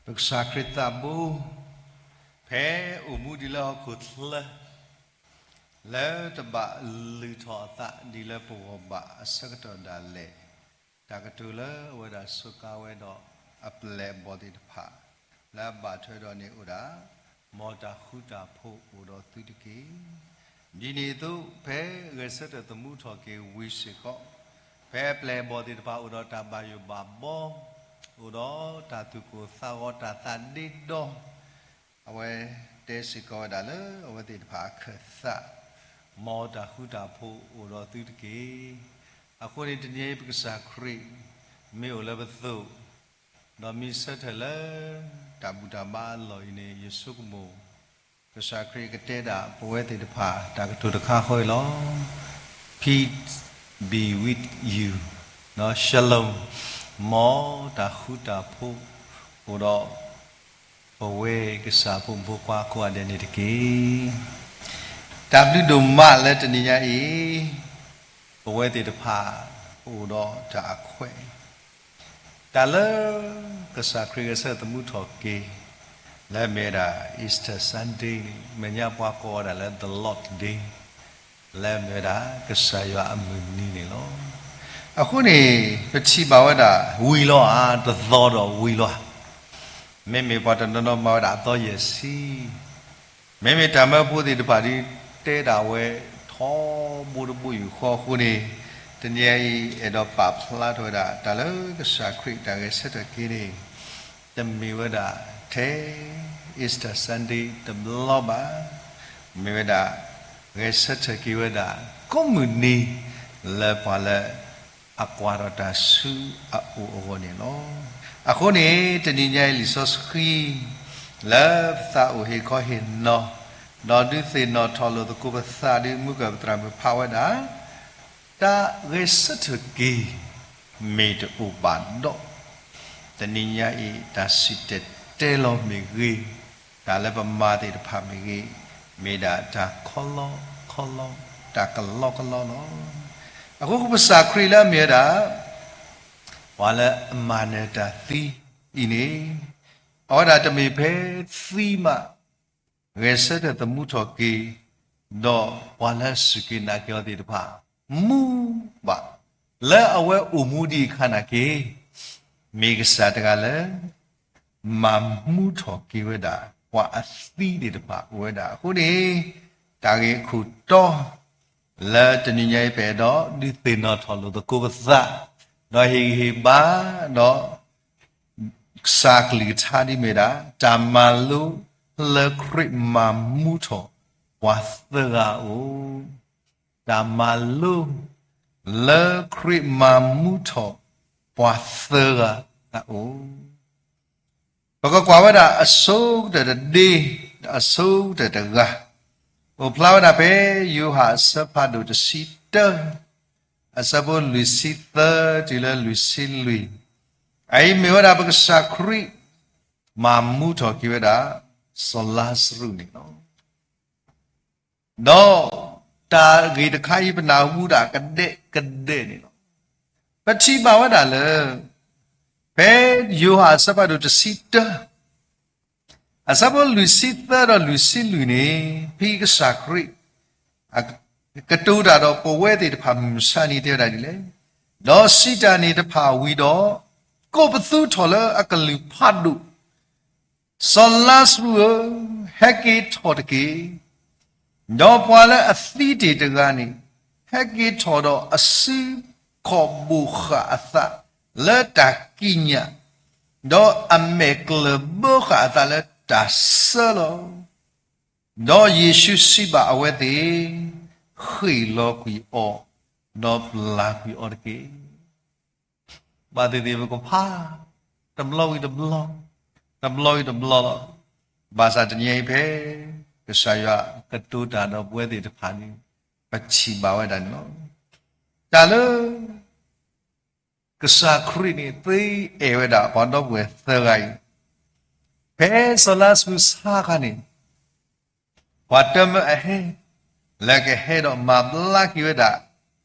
ပကစၢ်ခရံာ်သးဘိ, ဖဲအိၣ်မူဒံးလၢဟီၣ်ခိၣ်ချၢ, လၢတဘၣ်လုၢ်ထီၣ်အသးဒ်လၢပဂီၢ်ဘၣ်အဆၢကတီၢ်ဒၣ်လဲာ်, တၢ်ကတိၤလၢအဝဲဒၣ်စူးကါဝဲဒီးအပျဲၢ်အဘီၣ်သ့ၣ်တဖၣ်, လၢအဘၣ်ထွဲဒီးန့ၣ်အိၣ်ဒၣ်, မ်တၢ်ဃူတၢ်ဖိးအိၣ်ဒီးသုတက့ၢ်. ဒ်န့ၣ်အသိး ဖဲဂဲၤဆၢထၢၣ်သမူထီၣ်က့ၤဝံၤစ့ၢ်ကီး, ဖဲအပျဲၢ်အဘီၣ်သ့ၣ်တဖၣ်အိၣ်ဒီးတၢ်ဘၣ်ယိၣ်ဘၣ်ဘီ, အိၣ်ဒီးတၢ်သူၣ်ကိၢ်သးဂီၤတၢ်သးဒ့ဒီ, အဝဲတဲစ့ၢ်ကီးဝဲဒၣ်လၢအဝဲသ့ၣ်တဖၣ်အခၢၣ်သး, မ်တၢ်ဃူတၢ်ဖိးအိၣ်ဒီးသုတက့ၢ်. အဃိန့ၣ်တနံၤအံၤပကစၢ်ခရံာ်, မ့ၢ်အိၣ်လၢပသိး, ဒီးမ့ၢ်ဆၢထၢၣ်လၢတၢ်ဘူၣ်တၢ်ဘါအလီၢ်အံၤန့ၣ် ယဆိကမိၣ်, ကစၢ်ခရံာ်ကတဲဒၣ်ပဝဲသ့ၣ်တဖၣ်တၢ်ကတိၤတခါဃီအံၤလီၤ. Peace be with you, Shalom, မ်တၢ်ဃူတၢ်ဖိးအိၣ်ဒီး ပဝဲကစၢ်ဖိမုၣ်ဖိခွါကိးဂၤဒဲးန့ၣ်တက့ၢ်. တၢ်ဘျုးဒိၣ်မးလၢတနံၤညါအံၤ, ပဝဲသ့ၣ်တဖၣ်အိၣ်ဒီးတၢ်အခွဲး, တၢ်လၢကစၢ်ခရံာ်ဂဲၤဆၢထၢၣ်သမူထီၣ်က့ၤ, လၢအမ့ၢ်ဝဲဒၣ် Easter Sunday န့ၣ် မဲာ်ညါပှၤကိးဝဲဒၣ်လၢ the Lord's Day, လၢအမ့ၢ်ဝဲဒၣ်ကစၢ်ယွၤအမုၢ်နံၤန့ၣ်လီၤ. အဃိန့ၣ် ပထံၣ်ဘၣ်ဝဲဒၣ်ဝံၤလီၤဧါ, တသီဒီးဝံၤလီၤဧါ. မ့မ့ၢ်ပှၤတနီၤနီၤမၤဝဲဒၣ်အသီယဲၢ်ဆံ, မ့မ့ၢ်တၢ်မၢဖိသ့ၣ်တဖၣ်ဒ်တဲဒၣ်ဝဲထီဘိတဘိယူၢ်ဃီအဃိန့ၣ်, တနံၤအံၤအဲၣ်ဒိးပာ်ဖျါထီၣ်ဝဲဒၣ် တၢ်လၢကစၢ်ခရံာ်တၢ်ဂဲၤဆၢထၢၣ်က့ၤန့ၣ်, တမ့ၢ်ဝဲဒၣ်ထဲ Easter Sunday တဘျီဘၣ်, မ့ၢ်ဝဲဒၣ် ဂဲၤဆၢထၢၣ်က့ၤဝဲဒၣ် ကိးမုၢ်နံၤ လၢပှၤလၢ အကွၢ်ထီၣ်တၢ်ဆူအအိၣ်အဂီၢ်န့ၣ်လီၤ. အဃိန့ၣ် တနံၤညါအံၤလံာ်စီဆှံ လၢပသးအိၣ်ဟ့ၣ်ခီဟ့ၣ်နီၤ, ဒီးဒုးသ့ၣ်နီၣ်ထီၣ်လိာ်သကိးပသးဒ်မုၢ်ကၢၢ်ပသရၣ်မုၣ်ဖးဝဲဒၣ်, တၢ်ဂဲၤဆၢထၢၣ်က့ၤ မ့ၢ်တအိၣ်ဘၣ်ဒီး, တနံၤညါအံၤ တၢ်စံၣ်တဲၤတဲလီၤမ့ၢ်ဂ့ၤ, တၢ်လၢပမၤသ့ၣ်တဖၣ်မ့ၢ်ဂ့ၤ, မ့ၢ်ဒၣ်တၢ်ခီလီခီလီ, တၢ်ကလီကလီလီၤ. အဃိကစၢ်ခရံာ်လၢအမ့ၢ်ဝဲဒၣ် ပှၤလၢအမၤနၢၤတၢ်သံအံၤန့ၣ်, အဝဲဒၣ်တမ့ၢ်ဖဲသံမး ဂဲၤဆၢထၢၣ်သမူထီၣ်က့ၤ, ဒီးပှၤလၢအစူၢ်က့ၤနာ်က့ၤအီၤသ့ၣ်တဖၣ် မူဘၣ်, လၢအဝဲအိၣ်မူဒံးအခါနာ်က့ၤ, မ့ၢ်ကစၢ်တဂၤလၢ မၤမူထီၣ်က့ၤဝဲဒၣ် ပှၤအသံသ့ၣ်တဖၣ်အိၣ်ဝဲဒၣ်အဃိန့ၣ်, တၢ်ဂ့ၢ်အခိၣ်တီ လၢတနံၤညါအံၤပအဲၣ်ဒိးဒုးသ့ၣ်နီၣ်ထီၣ်လိာ်သကိးပသး, ဒီးဟ့ၣ်ဂံၢ်ဟ့ၣ်ဘါ, ဒီး ကစၢ်ကလုၢ်ကထါဒ်မ့ၢ်ဒၣ် တၢ်မၤလိလၢခရံာ်မၤမူထီၣ်ပှၤသၢဂၤအအိၣ်, တၢ်မၤလိ လၢခရံာ်မၤမူထီၣ်ပှၤသၢဂၤအအိၣ်, ပကကွၢ်ဝဲဒၣ်အဆိကတၢၢ်တဒ့, အဆိကတၢၢ်တဂၤ, အိၣ်ဖျါဝဲဒၣ်ဖဲယိၤဟၣ်အဆၢဖးဒိၣ်တဆံတၢ အဆၢဖိလွံၢ်ဆံသၢတုၤလၢလွံၢ်ဆံလွံၢ်, အအံၤမ့ၢ်ဝဲဒၣ်ပကစၢ်ခရံာ် မၤမူထီၣ်က့ၤဝဲဒၣ် စီၤလါစရူးန့ၣ်လီၤ. ဒီးတၢ်ဂ့ၢ်တခါအံၤပနၢ်ဟူဒၣ်ကဒဲကဒဲန့ၣ်လီၤ. ပထံၣ်ဘၣ်ဝဲဒၣ်လၢ ဖဲယိၤဟၣ်အဆၢဖးဒိၣ်တဆံတၢ အဆၢဖိလွံၢ်ဆံသၢဒီးလွံၢ်ဆံလွံၢ်န့ၣ်, ဖဲကစၢ်ခရံာ် ကတိၤတၢ်ဒီးပဝဲသ့ၣ်တဖၣ်မုၢ်မဆါန့ၣ်တဲဝဲဒၣ်ဒ်လဲၣ်, ဒီးစံးတၢ်န့ၣ်တဖၣ်ဝံၤဒီး, ကိးပသူထီၣ်လၢအကလုၢ်ဖးဒိၣ်, စီၤလါစရူးဧၢ, ဟဲက့ၤထီၣ်တက့ၢ်. ဒီးပှၤလၢအသံတ့ၢ်တဂၤန့ၣ်, ဟဲက့ၤထီၣ်ဒီးအစုခီၣ်ဘိၣ်ဃာ်အသးလၢတၢ်ကံးညာ်, ဒီးအမဲာ်ကျၢၢ်ဘၢဃာ်အသးလၢတၢ်ဆၢလီၤ. ဒီးယ့ၣ်ၡူးစံးဘၣ်အဝဲသ့ၣ်, ဃ့ၢ်လီၤကွံာ်အီၤ, ဒီးပျၢ်ကွံာ်အီၤတက့ၢ်. ဘၣ်သ့ၣ်သ့ၣ်ပကဖး, တဘျီဝံၤတဘျီ, တဘျီဝံၤတဘျီလီၤ. ဘၣ်ဆၣ်တနံၤအံၤဖဲ ကစၢ်ယွၤကတိၤတၢ်ဒီးပဝဲသ့ၣ်တဖၣ်န့ၣ်, ပထံၣ်ဘၣ်ဝဲဒၣ်န့ၣ်လီၤ. တၢ်လၢ ကစၢ်ခရံာ်န့ၣ် သ့အဲၣ်ဝဲဒၣ်ပှၤဒီပုၢ်ဝဲၢ်သၢဂၤအံၤ, ဖဲစီၤလါစရူးဆါအခါန့ၣ်, ပှၤတမၢအဟဲ, လၢကဟဲဒီးမၤဘျါက့ၤဝဲဒၣ်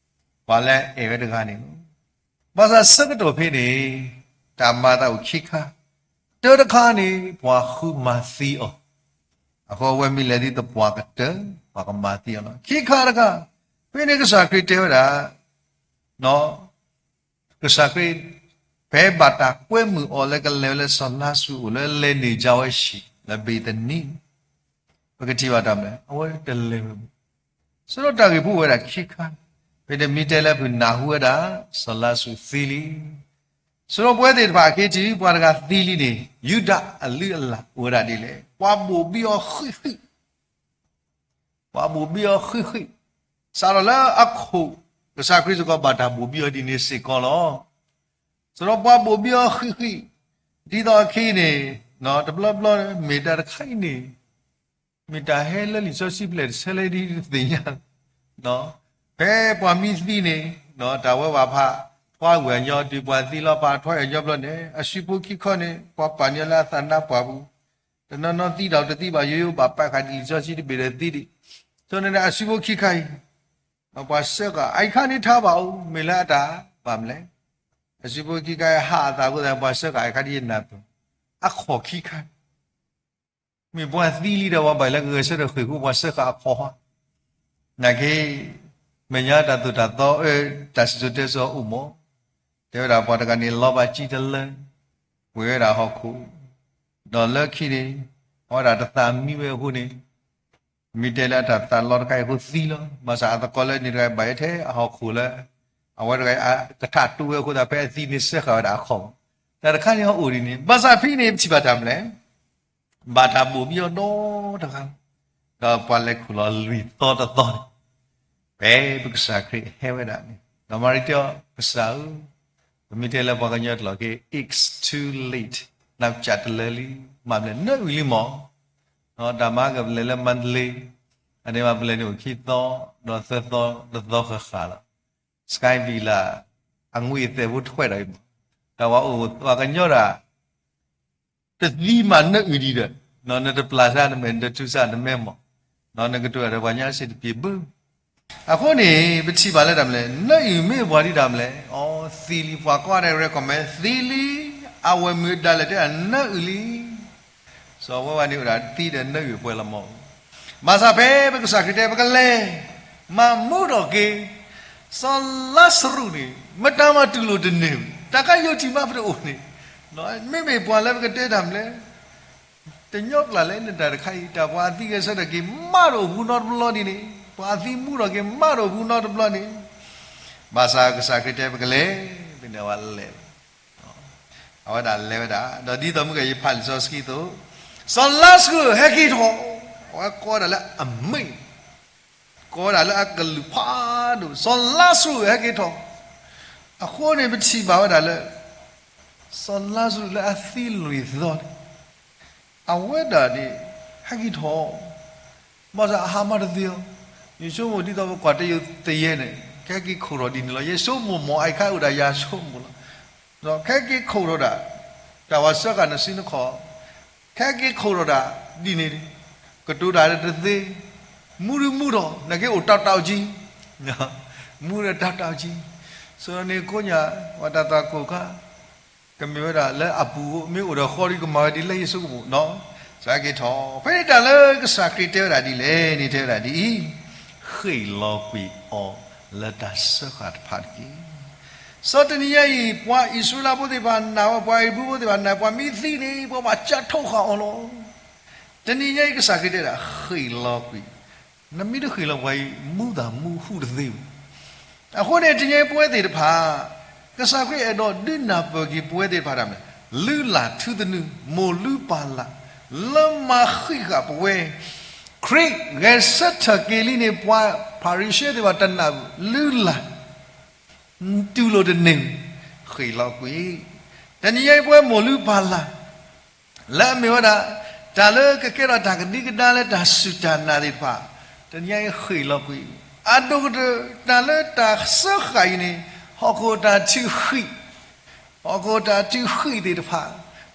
ပှၤလၢအဲၣ်ဝဲတဂၤန့ၣ်လီၤ. ဘၣ်ဆၣ်ဆၢကတီၢ်ဖဲန့ၣ်, တၢ်မၤသးအိၣ်ခံခါ, တၢတခါန့ၣ် ပှၤဃုမၤသံအီၤ, အဃိအဝဲမ့ၢ်လဲၤဒ်သိးပှၤကတၢၢ် ပှၤကမၤသံအီၤလီၤ. ခံခါတခါ, ဖဲန့ၣ်ကစၢ်ခရံာ်တဲဝဲဒၣ်, ကစၢ်ခရံာ် ဖဲဘၣ်တၢ်ကွဲမုာ်အီၤလၢကလဲၤဝဲလၢစီၤလါစရူးအိၣ်လၢလဲၤန့ၢ်ကဝဲဆံး လၢဘ့းသနံ ပကထံၣ်ဘၣ်တၢ်မနုၤလဲၣ်, အဝဲတလဲၤဝဲဘၣ်. ဆၢကတီၢ်တၢ်ဂ့ၢ်ဖိဝဲဒၣ်ခံခါ, ဖဲန့ၣ်မ့ၢ်တဲလၢပနၢ်ဟူဝဲဒၣ် စီၤလါစရူးသံလံ. ဆၢကတီၢ်ပဝဲသ့ၣ်တဖၣ်အခ့ထံး ပှၤတဂၤသံလံန့ၣ် ယူဒၤအလုၢ်အလၢ်အိၣ်ဝဲဒၣ်ဒ်လဲၣ်, ပှၤဘိၣ်ဘံအီၤဃံးဃံး ပှၤဘိၣ်ဘံအီၤဃံးဃံး, စးထီၣ်လၢအခိၣ် ကစၢ်ခရံာ်စ့ၢ်ကီးဘၣ်တၢ်ဘိၣ်ဘံအီၤဒ်န့ၣ်စ့ၢ်ကီးလီၤ. စးထီၣ်ပှၤဘိၣ်ဘံအီၤဃံးဃံး, ဒ်သိးအခံန့ၣ်, တဘျီဘျီ မ့ၢ်တၢ်တခါအံၤန့ၣ် မ့ၢ်တၢ်ဟဲလၢလံာ်စီဆှံဖျဲၣ်တဆၢလၢဒ်တသ့ၣ်ညါ, ဖဲပှၤမံသံန့ၣ်, တၢ်ဝဲဘၣ်ဖး ထွါဝံၤအညီ တုၤပှၤသံလီၤဖးထွါအညီဘျီန့ၣ် အစုဖိခံခီန့ၣ် ပှၤပာ်ညီလၢအသးနါပှၢ်ပူၤ, တနီၤနီၤသံဒီးတသံဘၣ် ယိယိဘၣ်ပာ်ဃာ်ဒ်လံာ်စီဆှံတဘ့ၣ်ဒီးသံဒံး, ဆိန့ၣ်အစုဖိခံခါအံၤ ပှၤစၢဃာ် အအံၤခါန့ၣ်ထါဘၣ်အိၣ် မ့ၢ်လၢအတၢ်ဘၣ်မနုၤလဲၣ်. အစုဖိခံခါအံၤဟးအသးအဃိသတး ပှၤစၢဃာ်အံၤခါဒ်ယနၢ်ပၢၢ်, အခီၣ်ခံခါ မ့ၢ်ပှၤသံလံဒီး ပှၤဘၣ်လၢကဂဲၤဆၢထၢၣ်ဃ့ၢ်ဃိ ပှၤစၢဃာ်အခီၣ်ဟါ, နာ်က့ မဲာ်ညါတၢ်သိၣ်တၢ်သီ အၢ တၢ်စံၣ်စိၤတဲစိၤအိၣ်မး, တဲဝဲဒၣ်ပှၤတဂၤန့ၣ် လီၤဘၣ်ကံတလၢ, ပှ့ၤဝဲဒၣ်ဟီၣ်ခိၣ်, ဒီးလၢခံန့ၣ် အဝဲဒၣ်တသးမံဝဲအဃိန့ၣ် မ့ၢ်တဲလၢအတၢ်သးလီတခါအံၤအဃိသံလီၤ. ဘၣ်ဆၣ်အသကိးလၢန့ၣ်တဂၤဘၣ်ယဲထဲအဟီၣ်ခိၣ်လၢ အဝဲတဂၤအကထးတိဝဲအဃိသတး ဖဲအသံန့ၣ်စၢဃာ်ဝဲဒၣ်အခီၣ်, တၢ်တခါန့ၣ်အအိၣ်ဒ်န့ၣ် ဘၣ်ဆၣ်ဖဲန့ၣ်ပထံၣ်ဘၣ်တၢ်မနုၤလဲၣ်, ဘၣ်တၢ်ဘိၣ်ဘံအီၤဒီတဂၤ, ဒီးပှၤလဲၤခူၣ်လီၤလွံၢ်သီတသီန့ၣ် ဖဲပကစၢ်ခရံာ်ဟဲဝဲဒၣ်န့ၣ် ဒီးမၤရံတဲအီၤ ကစၢ်ဧၢ, ပမ့ၢ်တဲလၢပှၤကညီကျိာ်က့ၤ it's too late, နကစၢ်တလၢလံ, မၤပလဲၤနၢအုၣ်လံမး, တၢ်မၤကပလဲၤလၢ Mandalay, အန့ၣ်မၤပလဲၤန့ၣ်အိၣ်ခံသီ, ဒီးသၢသီတသီဃၣ်ဃၣ်လီၤ. Sky Villa အငွေ့အသက်ဖိထွဲဒီးအံၤမး, တၢ်ဝဲအိၣ်ပှၤကညီတၢ် တသံမးနၢအုၣ်ဒံးဒီး, နတပျၢ်စၢ်နမဲာ် နတထုးစၢ်နမဲာ်မး, နကတိၤတၢ်ဒီးပှၤညါစ့ၢ်တပံၤဘၣ်. အဃိန့ၣ် ပထံၣ်ဘၣ်လၢတၢ်မနုၤလဲၣ်, နၢအုၣ်မ့ၢ်ပှၤဒ်တၢ်မနုၤလဲၣ်, အီ သံလံ ပှၤကိးဂၤဒဲး recommend သံလံ, အဝဲမ့ၢ်ဒၣ်လဲာ်တဲဒၣ်နၢအုၣ်လံ စီၤဝဲဝဲန့ၣ်အိၣ်ဒၣ်သံဒီးနၢအုၣ်ပှဲၤလီၤမး. ဘၣ်ဆၣ်ဖဲပကစၢ်ခရံာ်တဲပကလဲၤ, မၤမူထီၣ်က့ၤ စီၤလါစရူးန့ၣ် မတၤမၤတူၢ်လိာ်တန့ၢ်, တၢ်ခါယိၤထံၣ်မးပတအိၣ်န့ၣ်, မ့မ့ၢ်ပှၤလၢပကတဲတၢ်မနုၤလဲၣ်, တညီပျၢ်လဲၣ်န့ၣ်တၢ်တခါအံၤ တၢ်ပှၤသံဂဲၤဆၢထၢၣ်က့ၤ မးတအိၣ်ဘူးနီတဘျီဒ်န့ၣ်, ပှၤသံမူထီၣ်က့ၤ မးတအိၣ်ဘူးနီတဘျီန့ၣ်, ဘၣ်ဆၣ်ကစၢ်ခရံာ်တဲပကလဲၤ, ဖဲန့ၣ်အဝဲလဲၤ အဝဲဒၣ်လဲၤဝဲဒၣ်, ဒီးဒ်သိးမုၢ်ဂီၤယဖးလံာ်စီဆှံအသိး, စီၤလါစရူးဟဲက့ၤထီၣ်, အဝဲကိးဝဲဒၣ်လၢအမ့ၢ်, ကိးဝဲဒၣ်လၢအကလုၢ်ဖးဒိၣ်, စီၤလါစရူးဟဲက့ၤထီၣ်, အဃိန့ၣ်ပထံၣ်ဘၣ်ဝဲဒၣ်လၢ စီၤလါစရူးလၢအသံလွံၢ်သီန့ၣ် အဝဲဒၣ်န့ၣ် ဟဲက့ၤထီၣ်, ဘၣ်ဆၣ်အဟးမၤတသ့အီၤ, ယဆိကမိၣ်ဒ်သိးပကွၢ်တယုၢ်သယဲန့ၣ် ကဟဲက့ၤခိၣ်ထီၣ်ဒ်န့ၣ်လီၤ. ယဆိကမိၣ်မ့ၢ်အံၤခါအိၣ်ဒၣ်ယၤဆိကမိၣ်လီၤ. ဒီးကဟဲက့ၤခိၣ်ထီၣ်ဒၣ် တၢ်ဝဲစၢဃာ်နစုနခီၣ်, ကဟဲက့ၤခိၣ်ထီၣ်ဒၣ်ဒ်န့ၣ်, ကတိၤတၢ်တသ့, မူဒုမူထီၣ် နာ်က့အိၣ်တၢ်တၢ်အိၣ်ကံ, မူဒီးတၢ်တၢ်အိၣ်ကံ, ဆိန့ၣ်ကိးညါ ဝဲတၢ်သးကိၢ်ခါ ကမ့ၢ်ဝဲဒၣ်လၢအပူၤမ့ၢ်အိၣ်ဒီးဃီဒီးကမၤဝဲဒ်လဲၣ်ယဆိကမိၣ်နီၤ, စးက့ၤထီၣ် ဖဲန့ၣ်တၢ်လၢကစၢ်ခရံာ်တဲဝဲဒၣ်ဒ်လဲၣ်န့ၣ် တဲဝဲဒၣ်ဒ်အံၤ, ဃ့ၢ်လီၤကွံာ်အီၤလၢတၢ်စၢဃာ်တဖၣ်တက့ၢ်. စီၤတနံၤညါအံၤ ပှၤအံၣ်စရ့လးဖိသ့ၣ်တဖၣ်နာ်ဝဲ, ပှၤဧ့ၤဘြံၤဖိသ့ၣ်တဖၣ်နာ်, ပှၤမံသံန့ၣ် ပှၤဘၣ်ကၢ်ထိၣ်ဃာ်အီၤလီၤ. တနံၤညါအံၤ ကစၢ်ခရံာ်တဲဒၣ် ဃ့ၢ်လီၤကွံာ်, နမ့ၢ်တဃ့ၢ်လီၤပှၤအံၤ မူသးမူဟူတသ့ဘၣ်. အဃိန့ၣ် တနံၤအံၤပဝဲသ့ၣ်တဖၣ် ကစၢ်ခရံာ်အဲၣ်ဒိးဒုးနၢ်ပၢၢ်က့ၤပဝဲသ့ၣ်တဖၣ်တၢ်မနုၤလဲၣ်, လုၢ်လၢ်ထူသနူ မိၢ်လုၢ်ပၢ်လၢ် လၢမၤဃံးဃာ်ပဝဲ ခရံာ်ဂဲၤဆၢထၢၣ်က့ၤလံန့ၣ် ပှၤဖၤရံၤၡဲသ့ၣ်တဖၣ်တနၢ်ဘၣ်, လုၢ်လၢ် တူၢ်လိာ်တန့ၢ်, ဃ့ၢ်လီၤကွံာ်. တနံၤညါအံၤပဝဲမိၢ်လုၢ်ပၢ်လၢ် လၢအမ့ၢ်ဝဲဒၣ် တၢ်လၢကကဲထီၣ်တၢ်ကဒံကဒါလၢတၢ်စူၢ်တၢ်နာ်သ့ၣ်တဖၣ်, တနံၤညါအံၤဃ့ၢ်လီၤကွံာ်. အဒိၣ်ကတၢၢ် တၢ်လၢတၢ်စၢဃာ်အံၤန့ၣ် ဟီၣ်ခိၣ်တၢ်ထုးဃံး ဟီၣ်ခိၣ်တၢ်ထုးဃံးသ့ၣ်တဖၣ်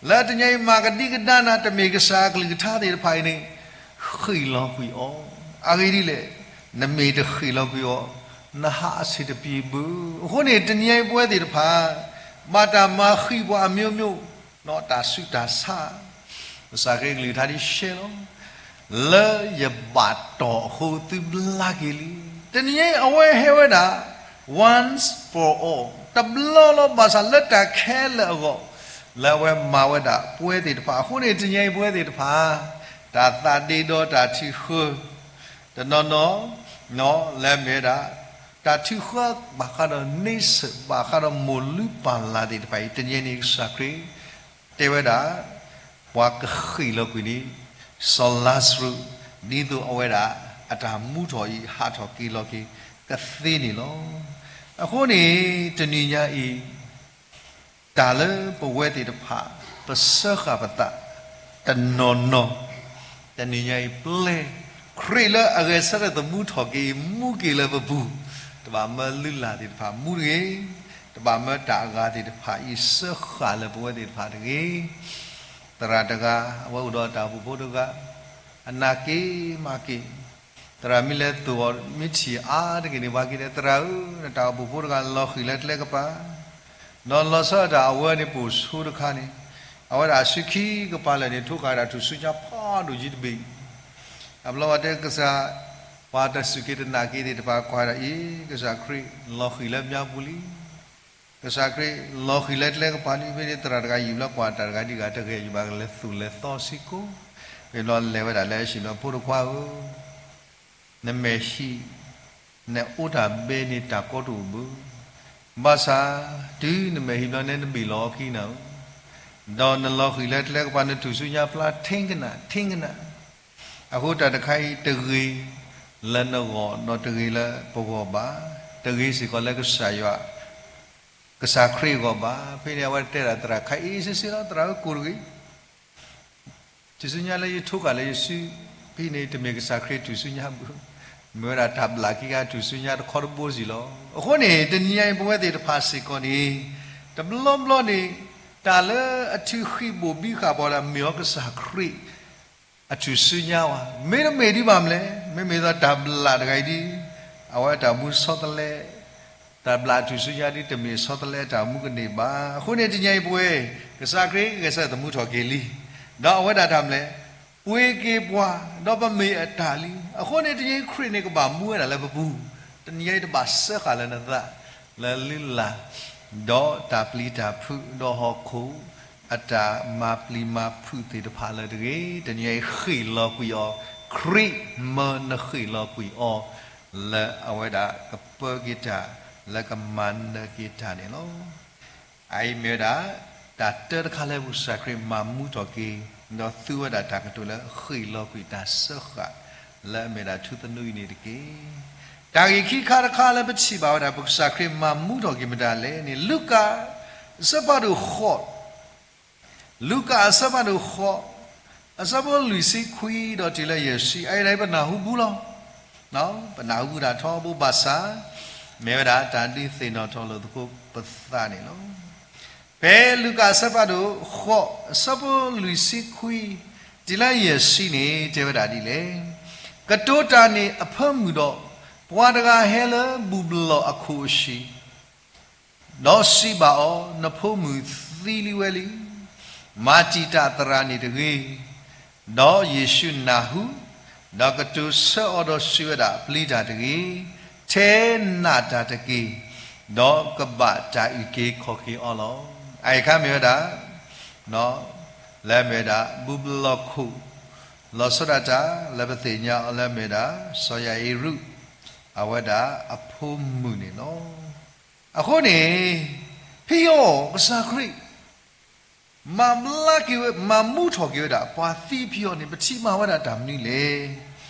လၢတနံၤညါအံၤမၤကဒံကဒါနၤ တမ့ၢ်ကစၢ်အကလုၢ်ကထါသ့ၣ်တဖၣ်အံၤန့ၣ် ဃ့ၢ်လီၤကွံာ်အီၤ. အဂ့ၢ်ဒ်လဲၣ်, နမ့ၢ်တဃ့ၢ်လီၤကွံာ်အီၤ နဟးအဆံးတပျ့ၤဘၣ်. အဃိန့ၣ် တနံၤညါအံၤပဝဲသ့ၣ်တဖၣ် ဘၣ်တၢ်မၤဃံးပှၤအမျိုးမျိုး တၢ်ဆူးတၢ်ဆါ, ကစၢ်ခရံာ်ကလုၢ်ကထါဒ်ရှဲလီၤ, လၢယဘၣ်တီၢ်အဃိသုဘျါက့ၤလံ. တနံၤအံၤအဝဲဟဲဝဲဒၣ် once for all တဘျီလီၤ. ဘၣ်ဆၣ်လၢတၢ်ခဲလၢာ်အဂီၢ် လၢအဝဲမၤဝဲဒၣ်ပဝဲသ့ၣ်တဖၣ်အဃိန့ၣ် တနံၤအံၤပဝဲသ့ၣ်တဖၣ် တၢ်သးဒ့ဒီတၢ်ထုးဃၢ တနီၤနီၤ လၢအမ့ၢ်ဝဲဒၣ် တၢ်ထုးဃၢဘၣ်ဃးဒီးန့ဆၢၣ် ဘၣ်ဃးဒီးမိၢ်လုၢ်ပၢ်လၢ်သ့ၣ်တဖၣ်အံၤ တနံၤအံၤန့ၣ် ကစၢ်ခရံာ် တဲဝဲဒၣ် ပှၤကဃ့ၢ်လီၤကွံာ်န့ၣ် စီၤလါစရူး ဒ်သိးအဝဲဒၣ် အတၢ်မူထီၣ်အံၤ ဟးထီၣ်က့ၤလီၤက့ၤကသ့န့ၣ်လီၤ. အဃိန့ၣ် တနံၤညါအံၤ တၢ်လၢပဝဲသ့ၣ်တဖၣ် ပစၢဃာ်ပသး တနီၤနီၤ တနံၤညါအံၤ ပျဲခရံာ်လၢအဂဲၤဆၢထၢၣ်သမူထီၣ်က့ၤအံၤ မူက့ၤလၢပပူၤ, တဘၣ်မၢလုၢ်လၢ်သ့ၣ်တဖၣ်မူတဂ့ၤ, တဘၣ်မၢတၢ်အဂၤသ့ၣ်တဖၣ်အံၤ စၢဃာ်လၢပဝဲသ့ၣ်တဖၣ်တဂ့ၤ. သရၣ်တဂၤ အဝဲအိၣ်ဒီးတၢ်အိၣ်ဖှိၣ်ဖိတဂၤ အနာ်က့ၤမၤက့ၤ သရၣ်မ့ၢ်လဲၤသိၣ်အီၤ မ့ၢ်ထံၣ်အါတက့ၢ်န့ၣ် ပှၤက့ၤတဲ သရၣ်ဧၢ, နတၢ်အိၣ်ဖှိၣ်ဖိတဂၤ လီၤဃံၤလၢကျဲကပၤ, ဒီးလီၤဆီဒၣ်တၢ်အဝဲန့ၣ်ပိာ်ဆိတခါန့ၣ်, အဝဲဒၣ်အစုခံကပၤလၢာ်န့ၣ် ထိဃာ်ဝဲဒၣ်ထူၣ်စုညါဖးဒိၣ်ကံတဘ့ၣ်, အဘျီဝဲတဲကစၢ်, ပှၤတစူၢ်က့ၤတနာ်က့ၤသ့ၣ်တဖၣ်ကွၢ်ဒၣ်အံၤ ကစၢ်ခရံာ်လီၤဃံၤလၢမါပူၤလံ ကစၢ်ခရံာ်လီၤဃံၤလၢကျဲကပၤလံ. ဖဲန့ၣ်သရၣ်တဂၤ ယံာ်ဘျီကွၢ်တၢ်တဂၤဒ်ဂၤတဂ့ၤ ယဘၣ်ကလဲၤသူၣ်လဲၤသီစ့ၢ်ကီး, ဖဲဘျီလဲၤဝဲဒၣ်လၢအဟံၣ်ဘျီ ဖိတခွါဧၢ, နမဲာ်ဟံၣ် နအိၣ်တၢ်ဘဲန့ၣ်တၢ်ကီတအိၣ်ဘၣ်, ဘၣ်ဆၣ် တုၤနမဲာ်ဟံၣ်ဘျီန့ၣ် နဘ့ၣ်လီၤအခံနၤဧၢ, ဒီးနလီၤဃံၤလၢကျဲကပၤ နထူၣ်စုညါဖျါ ထံကနၣ် ထံကနၣ်, အဃိတၢ်တခါအံၤတဂ့ၤလၢနဂီၢ် ဒီးတဂ့ၤလၢပဂီၢ်ဘၣ်, တဂ့ၤစ့ၢ်ကီးလၢကစၢ်ယွၤ ကစၢ်ခရံာ်အဂီၢ်ဘၣ်. ဖဲန့ၣ် အဝဲတဲဒၣ်သရၣ်တခါအံၤ စ့စ့လီၤ သရၣ်ဧၢ ကိၢ်တဂ့ၤ, ထူၣ်စုညါလၢယထိဃာ်လၢယစု ဖဲန့ၣ် တမ့ၢ်ကစၢ်ခရံာ်ထူၣ်စုညါဘၣ်, မ့ၢ်ဝဲဒၣ်တၢ်ဘျးက့ၤကထူၣ်စုညါတခီတဘိစ့ၢ်လီၤ. အဃိန့ၣ် တနံၤညါအံၤ ပဝဲသ့ၣ်တဖၣ်စ့ၢ်ကီးန့ၣ် တဘျီဘျီန့ၣ် တၢ်လၢအထုးဃံးဘိၣ်ဘံဃာ်ပှၤဒၣ် မ့ၢ်အီၤကစၢ်ခရံာ် အထူၣ်စုညါဝဲ, မ့တမ့ၢ်ဒ်ဘၣ်မနုၤလဲၣ်, မ့မ့ၢ်ဒီးတၢ်ဘျးတဂၤအံၤဒ် အဝဲတၢ်မူဆီတလဲ, တၢ်ဘျးထူၣ်စုညါဒ်တမ့ၢ်ဆီတလဲတၢ်မူကန့ၢ်ဘၣ်. အဃိန့ၣ် တနံၤညါအံၤပဝဲ ကစၢ်ခရံာ်ဂဲၤဆၢထၢၣ်သမူထီၣ်က့ၤလံ, ဒီးအဝဲဒၣ်တၢ်မနုၤလဲၣ်, ပှ့ၤက့ၤပှၤ, ဒီးပမ့ၢ်အတၢ်လံ. အဃိန့ၣ် တနံၤအံၤခရံာ်န့ၣ်ကဘၣ်မူဝဲဒၣ်လၢပပူၤ, တနံၤညါအံၤတဘၣ်စၢဃာ်လၢနသး လၢလုၢ်လၢ် ဒီးတၢ်ပျံၤတၢ်ဖုး ဒီးဟီၣ်ခိၣ်အတၢ်မၤပျံၤမၤဖုးသ့ၣ်တဖၣ်လၢတဂ့ၤ, တနံၤအံၤဃ့ၢ်လီၤကွံာ်အီၤ, ခရံာ်မၢနဃ့ၢ်လီၤကွံာ်အီၤ လၢအဝဲဒၣ်ကပၢက့ၤတၢ် လၢကမၤနၢၤက့ၤတၢ်န့ၣ်လီၤ. အအံၤမ့ၢ်ဝဲဒၣ် တၢ်တၢတခါလၢပကစၢ်ခရံာ်မၤမူထီၣ်က့ၤ ဒီးသူဝဲဒၣ်တၢ်ကတိၤလၢဃ့ၢ်လီၤကွံာ်တၢ်စၢဃာ် လၢအမ့ၢ်ဒၣ်ထူသနူအံၤန့ၣ်တက့ၢ်. တၢ်ဂ့ၢ်ခံခါတခါလၢပထံၣ်ဘၣ်ဝဲဒၣ် ပကစၢ်ခရံာ်မၤမူထီၣ်က့ၤမတၤလဲၣ်န့ၣ် လူၤကၣ် အဆၢဖးဒိၣ်ဃိး လူၤကၣ်အဆၢဖးဒိၣ်ဃိး အဆၢဖိလွံၢ်ဆံခွံဒီးတုၤလၢယဲၢ်ဆံ အအံၤဒၣ်ပနၢ်ဟူဘူးလီၤ. ပနၢ်ဟူဘူးဒၣ်ထီဘိဘၣ်ဆၣ် မ့ၢ်ဝဲဒၣ်တၢ်ဒုးသ့ၣ်နီၣ်ထီၣ်လိာ်သကိးပသးန့ၣ်လီၤ. ဖဲလူၤကၣ်အဆၢဖးဒိၣ်ဃိး အဆၢဖိလွံၢ်ဆံခွံ တုၤလၢယဲၢ်ဆံန့ၣ် တဲဝဲဒၣ်ဒ်လဲၣ်, ကတိၤတၢ်န့ၣ်အဖၢမုၢ်ဒီး ပှၤတဂၤဟဲလၢဘူၣ်ဘျီၣ်အခိၣ်အဟံၣ် ဒီးစံးဘၣ်အီၤ, နဖိမုၣ်သံလံဝဲလံ. မၤတံာ်တာ်သရၣ်န့ၣ်တဂ့ၤ. ဒီးယ့ၣ်ၡူးနၢ်ဟူ, ဒီးကတိၤဆၢအီၤဒီးစံးဝဲဒၣ်, ပျံၤတၢ်တဂ့ၤ, ထဲနာ်တၢ်တက့ၢ်, ဒီးကဘၣ်တၢ်အုၣ်က့ၤခီၣ်က့ၤအီၤလီၤ. အအံၤအခါမ့ၢ်ဝဲဒၣ် လၢအမ့ၢ်ဝဲဒၣ် ဘူၣ်ဘျီၣ်ခိၣ် လီၤဆီဒၣ်တၢ် လၢပသ့ၣ်ညါအီၤလၢအမ့ၢ်ဝဲဒၣ် စီၤယၤအံရူး အဝဲဒၣ်အဖိမုၣ်န့ၣ်လီၤ. အဃိန့ၣ် ဖံအီၤကစၢ်ခရံာ် မၤဘျါက့ၤဝဲ မၤမူထီၣ်က့ၤဝဲဒၣ် ပှၤသံဖံအီၤန့ၣ် ပထံၣ်ဘၣ်ဝဲဒၣ်တၢ်မနုၤလဲၣ်.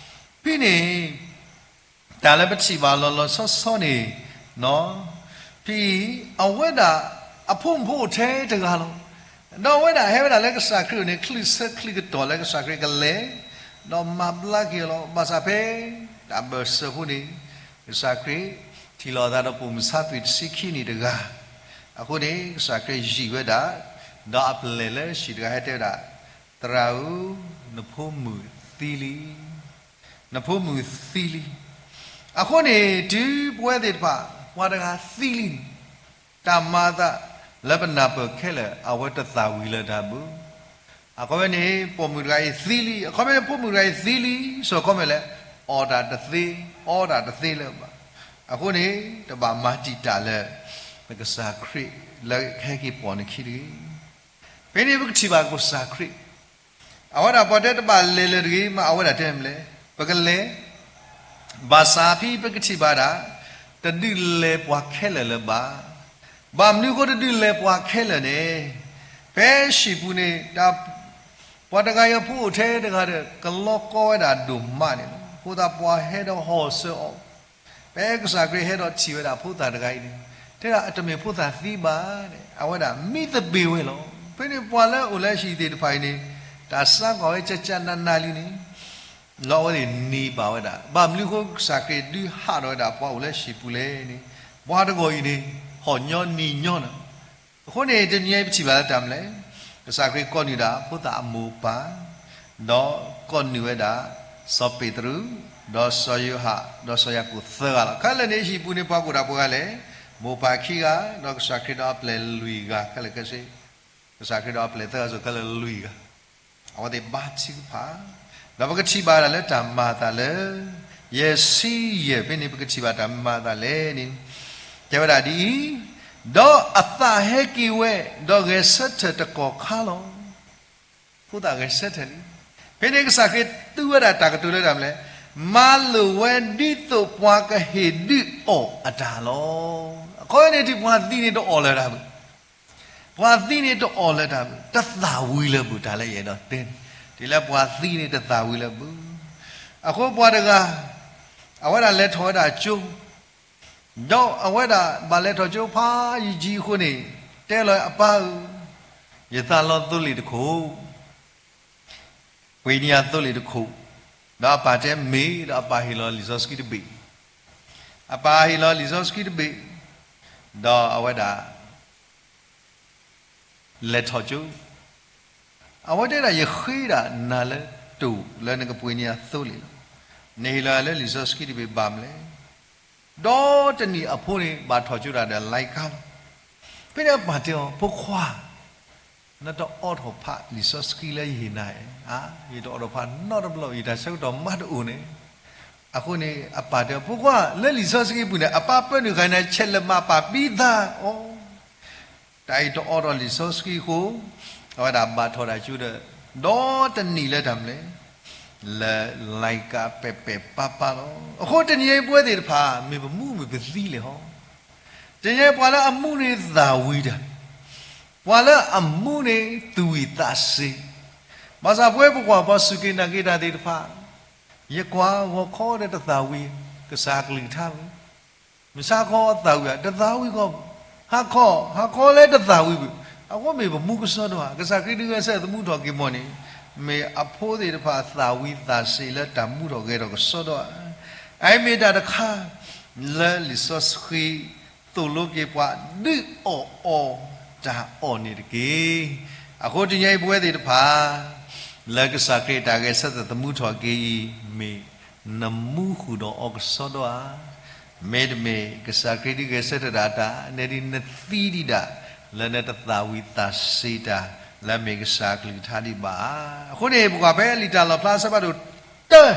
ဖဲန့ၣ် တၢ်လၢပထံၣ်ဘၣ်လီၤလီၤဆီဆီန့ၣ် ဖဲအံၤ အဝဲဒၣ်အဖိမုၣ်ဖိအိၣ်ထဲတဂၤလီၤ. ဒီးအဝဲဒၣ်ဟဲဝဲဒၣ်လၢကစၢ်ခရံာ်အအိၣ်န့ၣ် ချုးဆၢချုးကတီၢ်လၢကစၢ်ခရံာ်ကလဲၤ ဒီးမၤဘျါက့ၤအီၤလီၤ. ဘၣ်ဆၣ်ဖဲ တၢ်ဘၢၣ်စၢၤဖိန့ၣ် ကစၢ်ခရံာ် ထံၣ်လိာ်အသးဒီးပိာ်မုၣ်ဆါသွံၣ်တဆံခံနံၣ်တဂၤ, အဃိန့ၣ် ကစၢ်ခရံာ်ယံာ်ဝဲဒၣ်, ဒီးအပျဲၢ်လၢဟံၣ်တဂၤဟဲတဲဝဲဒၣ်, သရၣ်ဧၢ, နဖိမုၣ်သံလံ. နဖိမုၣ်သံလံ. အဃိန့ၣ် တုၤပဝဲသ့ၣ်တဖၣ် ပှၤတဂၤသံလံန့ၣ် တၢ်မၤအသး လၢပနၢ်ပၢၢ်ခဲလၢာ် အဝဲတသၣ်ဝံၤလၢၤတၢ်ဘၣ်. အခီပညီန့ၣ် ပိာ်မုၣ်တဂၤအံၤသံလံ, အခီပညီန့ၣ် ပိာ်မုၣ်တဂၤအံၤသံလံ, စိၤခီမ့ၢ်လဲၣ်, အီၣ်တၢ်တသ့, အီတၢ်တသ့လၢၤဘၣ်. အဃိန့ၣ် တဘၣ်မၤတံာ်တာ်လၢ ပကစၢ်ခရံာ်လၢကဟဲက့ၤပိာ်နခံတဂ့ၤ. ဖဲန့ၣ်ပကထံၣ်ဘၣ်ကစၢ်ခရံာ် အဝဲဒၣ်ပှၤတဲတဘၣ်လဲၤလၢၤတဂ့ၤ, မ့ၢ်အဝဲဒၣ်တဲမ့ၢ်လဲၣ်, ပကလဲၤ, ဘၣ်ဆၣ်ဖဲပကထံၣ်ဘၣ်ဒၣ် တဒုးလဲၤပှၤခဲလၢာ်လၢၤဘၣ်. ဘၣ်မနုၤဃိတဒုးလဲၤပှၤခဲလၢာ်န့ၣ်, ဖဲဟံၣ်ပူၤန့ၣ် တၢ် ပှၤတဂၤအံၤအဖိအိၣ်ထဲတဂၤဒီး ကလီကီဝဲဒၣ်ဒိၣ်မးန့ၣ်လီၤ. အဃိသတးပှၤဟဲဒီးဟီၣ်စၢၤအီၤ, ဖဲကစၢ်ခရံာ်ဟဲဒီးထံၣ်ဝဲဒၣ်ဖိသၣ်တဂၤအံၤန့ၣ်, တဲဒၣ်အတမ့ၢ်ဖိသၣ်သံဘၣ်န့ၣ် အဝဲဒၣ်မံသပ့ၤဝဲလီၤ. ဖဲန့ၣ်ပှၤလၢအိၣ်လၢဟံၣ်သ့ၣ်တဖၣ်အံၤန့ၣ် တၢ်စါကွၢ်ဝဲကၠၢ်ကၠၢ်နးနးလံန့ၣ် လီၤအဝဲသ့ၣ်န့ၢ်ဘၣ်ဝဲဒၣ်. ဘၣ်မနုၤဃိကစၢ်ခရံာ်ဒုးဟးထီၣ်ဝဲဒၣ်ပှၤအိၣ်လၢဟံၣ်ပူၤလဲၣ်န့ၣ်, ပှၤတဂၤအံၤန့ၣ် ဟီၣ်ညီနံၤညီနၤ, အဃိန့ၣ် တနံၤအံၤပထံၣ်ဘၣ်လၢတၢ်မနုၤလဲၣ်, ကစၢ်ခရံာ်ကိးနုာ်ဒၣ်ဖိသၣ်အမိၢ်ပၢ်, ဒီးကိးနုာ်ဝဲဒၣ် စီၤပ့းတရူး, ဒီးစီၤယိၤဟၣ်, ဒီးစီၤယၤကိာ်သၢဂၤလီၤ. ခဲလၢာ်န့ၣ်ဟံၣ်ပူၤန့ၣ်ပှၤကအိၣ်ဒၣ်ပှဲၤဂၤလဲၣ်, မိၢ်ပၢ်ခံဂၤ, ဒီးကစၢ်ခရံာ်ဒီးအပျဲၢ်လွံၢ်ဂၤခဲလၢာ်ခဲဆ့, ကစၢ်ခရံာ်ဒီးအပျဲၢ်သၢဂၤစိၤခဲလၢာ်လွံၢ်ဂၤ အဝဲသ့ၣ်ဘါထုကဖၣ်, ဒီးပကထံၣ်ဘၣ်ဒၣ်လၢတၢ်မၤအသးလၢ ယဲၢ်ဆံယဲၢ်ဖဲန့ၣ် ပကထံၣ်ဘၣ်တၢ်မၤအသးလဲၣ်န့ၣ်, တဲဝဲဒၣ်ဒ်အံၤ, ဒီးအသးဟဲက့ၤဝဲ, ဒီးဂဲၤဆၢထၢၣ်တကီၢ်ခါလီၤ. ဖိသၣ်ဂဲၤဆၢထၢၣ်လံ. ဖဲန့ၣ်ကစၢ်ခရံာ်သူဝဲဒၣ်တၢ်ကတိၤလၢတၢ်မနုၤလဲၣ်, မၤလိာ်ဝဲဒ်သိးပှၤကဟ့ၣ်ဒုးအီၣ်အတၢ်လီၤ. အခီပညီန့ၣ် တုၤပှၤသံန့ၣ်တအီၣ်လၢၤတၢ်ဘၣ် ပှၤသံန့ၣ်တအီၣ်လၢၤတၢ်ဘၣ်, တသၣ်ဝံၤလၢၤဘၣ် တၢ်လၢယအဲၣ်ဒိးတဲန့ၣ်, တုၤလၢပှၤသံန့ၣ်တသၣ်ဝံၤလၢၤဘၣ်. အဃိပှၤတဂၤ အဝဲဒၣ်လဲၤထီၣ်ဝဲဒၣ်ကၠိ, ဒီးအဝဲဒၣ်ဘၣ်လဲၤထီၣ်ကၠိဖးယံာ်ယံာ်အဃိန့ၣ်, တဲလီၤအပၢ်ဧၢ, ယသးလီသိလ့ၣ်တခိၣ် ပှ့ၤန့ၢ်ယၤသိလ့ၣ်တခိၣ်, ဒီးအပၢ်တဲမ့ၢ်, ဒီးအပၢ်ဟ့ၣ်လီၤလံာ်စီဆှံတဘ့ၣ်, အပၢ်ဟ့ၣ်လီၤလံာ်စီဆှံတဘ့ၣ်, ဒီးအဝဲဒၣ် လဲၤထီၣ်ကၠိ, အဝဲတဲဒၣ်ယဃ့ဒၣ်နၤလၢတိၢ်လၢနကပှ့ၤန့ၢ်ယၤသိလ့ၣ်လီၤ. နဟ့ၣ်လီၤလၢလံာ်စီဆှံတဘ့ၣ်ဘၣ်မနုၤလဲၣ်. ဒီးတနံၤအဖိန့ၣ် ဘၣ်ထီၣ်ကၠိဒၣ်ဒီးလါကါလီၤ. ဖဲန့ၣ်အပၢ်တဲအီၤ, ဖိခွါ, နတအိးထီၣ်ဖးလံာ်စီဆှံလၢယဟ့ၣ်နၤဧါ. ယတအိးထီၣ်ဖးနီတဘျီ, ယတၢ်ဆၢကတီၢ်မးတအိၣ်န့ၣ်. အဃိန့ၣ် အပၢ်တဲအီၤ, ဖိခွါ, လၢလံာ်စီဆှံပူၤန့ၣ် အပၢ်ပၢနုာ်ဃာ်နၤ ဆဲးလဲးမၤပာ်ပံသးအီၤ တၢ်အံၤတအိးထီၣ်လံာ်စီဆှံအဃိ, အဝဲဒၣ်ဘၣ်ထီၣ်တၢ်ကၠိဒီး, ဒီးတနံၤလၢတၢ်မနုၤလဲၣ်, လၢလါကါပဲာ်ပဲာ်ပါပါလီၤ. အဃိတနံၤအံၤပဝဲသ့ၣ်တဖၣ် မ့ၢ်ပမူမ့ၢ်ပသံလဲၣ်ဟီ, တနံၤအံၤပှၤလၢအမူန့ၣ်သၣ်ဝံၤတၢ်, ပှၤလၢအမူန့ၣ်သူၣ်ဝံၤသးစ့ၤ, ဘၣ်ဆၣ်ပဝဲပကွၢ်ပှၤစူၢ်က့ၤနာ်က့ၤတၢ်သ့ၣ်တဖၣ်, ယကွၢ်ဂီၤခီဒီးတသၣ်ဝံၤ, ကစၢ်ကလုၢ်ကထါဝံၤ မုၢ်ဆါခီသၣ်ဝံၤဧါ, တသၣ်ဝံၤကီး, ဟါခီ, ဟါခီလၢတသၣ်ဝံၤဘၣ်. အဃိမ့ၢ်ပမူကစီဒီဧါ, ကစၢ်ခရံာ်ဒုးဂဲၤဆၢထၢၣ်သမူထီၣ်က့ၤမီၢ်န့ၣ်, မ့ၢ်အဖိသ့ၣ်တဖၣ်သၣ်ဝံၤသးစ့ၤလၢတၢ်မူထီၣ်ဂဲၤထီၣ်ကစီဒီဧါ. အအံၤမ့ၢ်တၢ်တခါ လၢလံာ်စီဆှံသိၣ်လိက့ၤပှၤ ဒုးအီၣ်အီၤတၢ်အီၣ်န့ၣ်တက့ၢ်. အဃိတနံၤအံၤပဝဲသ့ၣ်တဖၣ် လၢကစၢ်ခရံာ်တၢ်ဂဲၤဆၢထၢၣ်သမူထီၣ်က့ၤအံၤ မ့ၢ်နမူဃုာ်ဒီးအီၤကစီဒီဧါ. မ့တမ့ၢ် ကစၢ်ခရံာ်ဒုးဂဲၤဆၢထၢၣ်တၢ်တၢ် နဲဒ်နသံဒံးဒၣ် လၢနတသၣ်ဝံၤသးစ့ၤတၢ် လၢမ့ၢ်ကစၢ်ကလုၢ်ကထါဒံးဘၣ်ဧါ. အဃိန့ၣ် ပကွၢ်ဖဲလံာ်တၢ်လီၣ်ဖျါအဆၢဖးဒိၣ်တၢ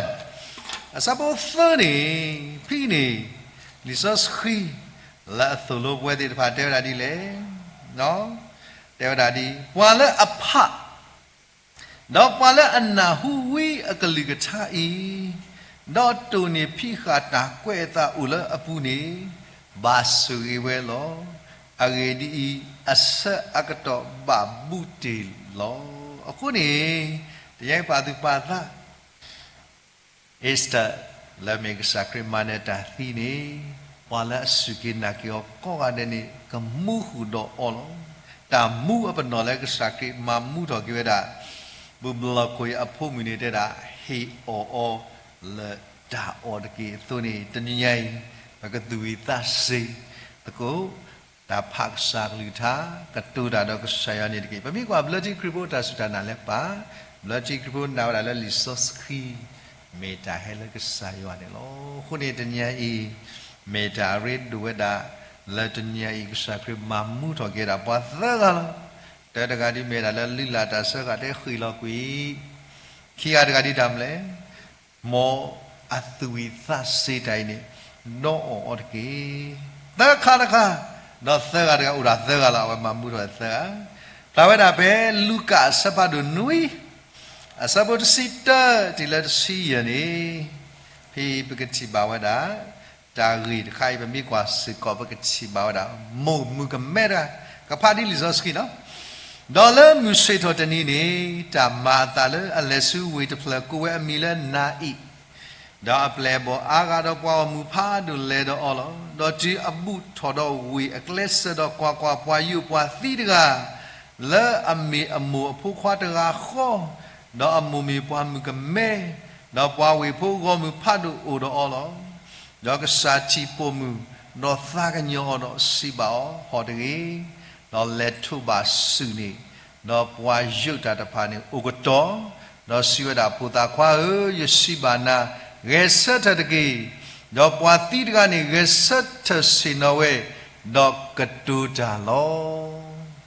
အဆၢဖိသၢန့ၣ်, ဖဲန့ၣ် လံာ်စီဆှံ လၢအသိၣ်လိပဝဲသ့ၣ်တဖၣ်တဲဝဲဒၣ်ဒ်လဲၣ်. တဲဝဲဒၣ်ဒ် ပှၤလၢအဖး ဒီးပှၤလၢအနၢ်ဟူဝံအကလုၢ်ကထါအံၤ, ဒီးတိၢ်န့ၢ်ဖံးဃာ်တၢ်ကွဲးအသးအိၣ်လၢအပူၤန့ၣ်, ဘၣ်ဆိၣ်ဂ့ၤဝဲလီၤ. အဂ့ၢ်ဒ်အံၤ, အဆၢအကတီၢ်ဘၣ်ဘူးတ့ၢ်လီၤ. အဃိန့ၣ် တယါပာ်သူၣ်ပာ်သး Easter လၢမ့ၢ်ကစၢ်ခရံာ်မၤနၢၤတၢ်သံန့ၣ်, ပှၤလၢအစူၢ်က့ၤနာ်က့ၤအီၤကိးဂၤဒဲးန့ၣ် ကမူဃုာ်ဒီးအီၤလီၤ. တၢ်မူအပနီၣ်လၢကစၢ်ခရံာ်မၤမူထီၣ်က့ၤဝဲဒၣ် ဘူၣ်ဘျီၣ်ခိၣ်အံၤအဖိမုၣ်န့ၣ်တဲဒၣ် ဟ့ၣ်အီၣ်အီၤလၢတၢ်အီၣ်တက့ၢ်အသိးန့ၣ်, တနံၤညါအံၤ ပကသူၣ်ဝံၤသးစ့ၤသကိး တၢ်ဖးကစၢ်ကလုၢ်ကထါ ကတိၤတၢ်ဒီးကစၢ်ယွၤန့ၣ်တက့ၢ်. ပမ့ၢ်ကွၢ်ဘျၢထံခရံာ်ဖိတၢ်စူၢ်တၢ်နာ်လၢပၢ်, ဘျၢထံခရံာ်ဖိနာ်ဝဲဒၣ်လၢလံာ်စီဆှံ မ့ၢ်တၢ်ဟဲလၢကစၢ်ယွၤန့ၣ်လီၤ. အဃိန့ၣ်တနံၤညါအံၤ မ့ၢ်တၢ်အရ့ဒိၣ်ဝဲဒၣ် လၢတနံၤအံၤ ကစၢ်ခရံာ်မၤမူထီၣ်က့ၤဒၣ်ပှၤသၢဂၤလီၤ. တၢတဂၤဒ်မ့ၢ်ဒၣ်လၢလုၢ်လၢ်တၢ်ဆၢဃာ်တဲဃ့ၢ်လီၤကွံာ်, ခံဂၤတဂၤဒ်တၢ်မနုၤလဲၣ်, မ်အသူၣ်ဝံၣ်သးစ့ၤတၢ်အံၤန့ၣ် ဒီးအီၣ်အီၤတက့ၢ်. သၢခါတခါ, ဒီးသၢဂၤတဂၤအိၣ်ဒၣ်သၢဂၤလီၤ. အဝဲမၤမူထီၣ်သၢဂၤ, ဖျါဝဲဒၣ်ဖဲလူၤကၣ်အဆၢဖးဒိၣ်နွံ အဆၢဖိတဆံတၢတုၤလၢတဆံယဲၢ်န့ၣ်, ဖဲပကထံၣ်ဘၣ်ဝဲဒၣ် တၢ်ဂ့ၢ်တခါအံၤ ပမ့ၢ်ကွၢ်စ့ၢ်ကီး ပကထံၣ်ဘၣ်ဝဲဒၣ် မိၢ်မုၣ်ကမဲတဂၤ, ကဖးဒ်လံာ်စီဆှံလီၤ. ဒီးလၢမုၢ်ဆ့ၣ်ထီၣ်တနံၤန့ၣ် တၢ်မၤအသးလၢအလဲၤဆူဝ့ၢ်တဖျၢၣ် ကိးဝဲအမံၤလၢနၤအံၣ်, ဒီးအပျဲၢ်အဘီၣ်အါဂၤဒီးပှၤဂီၢ်မုၢ်ဖးဒိၣ်လဲၤဒီးအီၤလီၤ. ဒီးတုၤအဘူးထီၣ်ဒီးဝ့ၢ်အကျဲစၢၤဒီးကွၢ်ကွၢ်, ပှၤယိာ်ပှၤသံတဂၤ လၢအမ့ၢ်အမိၢ်အဖိခွါတဂၤဃီ, ဒီးအမိၢ်မ့ၢ်ပှၤမုၣ်ကမဲ, ဒီးပှၤဝ့ၢ်ဖိဂီၢ်မုၢ်ဖးဒိၣ်အိၣ်ဒီးအီၤလီၤ. ဒီးကစၢ်ထံၣ်ပိာ်မုၣ်, ဒီးသးကညီၤအီၤဒီးစံးဘၣ်အီၤ, ဟီၣ်တဂ့ၤ, ဒီးလဲၤထိးဘၣ်စုၣ်န့ၣ်, ဒီးပှၤယိာ်တၢ်တဖၣ်န့ၣ်အိၣ်ကတီၢ်, ဒီးစံးဝဲဒၣ်, ဖိသၣ်ခွါဧၢ, ယစံးဘၣ်နၤ, ဂဲၤဆၢထၢၣ်တက့ၢ်. ဒီးပှၤသံတဂၤန့ၣ် ဂဲၤဆၢထၢၣ်ဆ့ၣ်နီၤဝဲ, ဒီးကတိၤတၢ်လီၤ.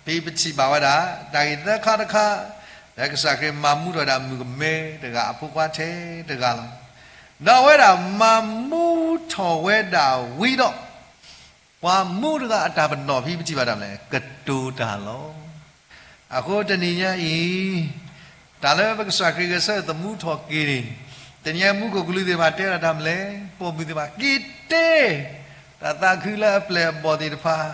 ဖဲပထံၣ်ဘၣ်ဝဲဒၣ် တၢ်ဂ့ၢ်သၢခါတခါ, လၢကစၢ်ခရံာ်မၤမူထီၣ်ဝဲဒၣ်မုၣ်ကမဲတဂၤအဖိခွါထဲတဂၤလီၤ. ဒီးအဝဲဒၣ်မၤမူထီၣ်ဝဲဒၣ်ဝံၤဒီး ပှၤမူတဂၤအတၢ်ပနီၣ် ဖဲပထံၣ်ဘၣ်တၢ်မနုၤလဲၣ်, ကတိၤတၢ်လီၤ. အဃိတနံၤညါအံၤ, တၢ်လၢပကစၢ်ခရံာ်ဂဲၤဆၢထၢၣ်သမူထီၣ်က့ၤန့ၣ်, တနံၤညါမူခိၣ်ကလူးသ့ၣ်တဖၣ်တဲဒၣ်တၢ်မနုၤလဲၣ်, ပိာ်မုၣ်သ့ၣ်တဖၣ် က့ၤတ့ တၢ်သးခုလၢအပျဲၢ်အဘီၣ်သ့ၣ်တဖၣ်,